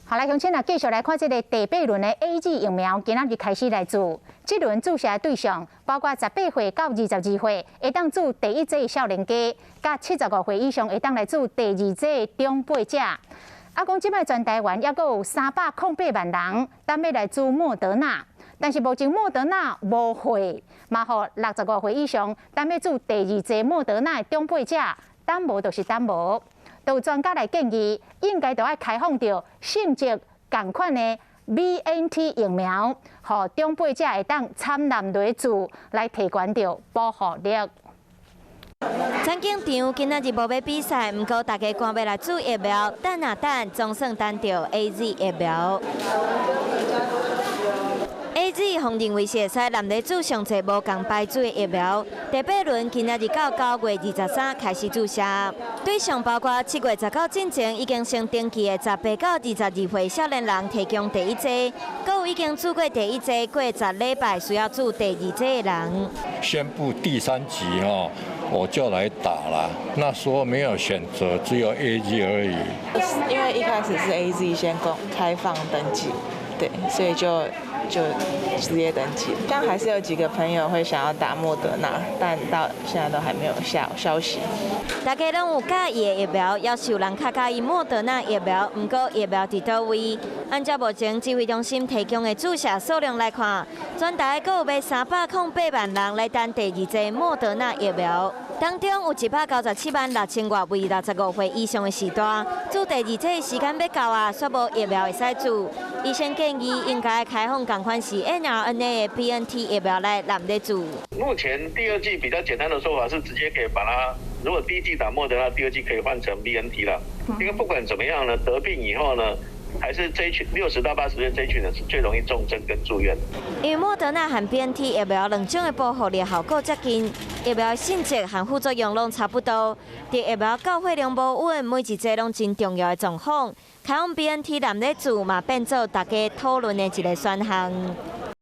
好來，鄉親啊，繼續來看這个第八輪的 AZ 疫苗，今仔日開始來注。這輪注射的對象包括18歲到22歲，會當注第一劑少年家，佮75歲以上會當來注第二劑長輩者。啊，講這擺全台灣猶閣有308萬人等欲來注莫德納，但是目前莫德納無貨，嘛予65歲以上等欲注第二劑莫德納的長輩者，等無就是等無。都有專家來建議，應該著愛開放著性質仝款的 BNT 疫苗，予長輩者會當參納來注，來提懸著保護力。田徑場今仔日無欲比賽，毋過大家趕欲來注疫苗，等啊等，總算等著 AZ 疫苗。AZ 予認為是會使濫咧注上濟無仝牌子的疫苗，第八輪今仔日到9月23開始注射，對象包括7月19進前已經先登記的18到22歲少年人提供第一劑，閣有已經注過第一劑過10禮拜需要注第二劑的人。宣布第三級哦，我就來打了。那時候沒有選擇，只有 AZ 而已。因為一開始是 AZ 先公開放登記，對，所以就直接登記。但還是有幾個朋友會想要打莫德納，但到現在都還沒有下消息。大家攏有佮意的疫苗，也是有人較佮意莫德納疫苗。毋過疫苗佇佗位？按照目前指揮中心提供的注射數量來看，全台閣有欲308萬人來等第二劑莫德納疫苗。當中有197萬6千外位65歲以上的序大，注第二劑時間欲到啊，煞無疫苗會使注。醫生建議應該開放仝款是 mRNA 的 BNT 疫苗來濫咧注。目前第二劑比較簡單的說法是直接可以把它，如果第一劑打莫德納，第二劑可以換成 BNT 了。因為不管怎麼樣呢，得病以後呢，還是這一群60到80歲這一群人是最容易重症跟住院的。因為莫德納和 BNT 疫苗兩種的保護力效果接近，疫苗性質和副作用攏差不多。佇疫苗到貨量無穩，每一劑攏真重要的狀況，開放 BNT 濫咧注嘛變做大家討論的一个選項。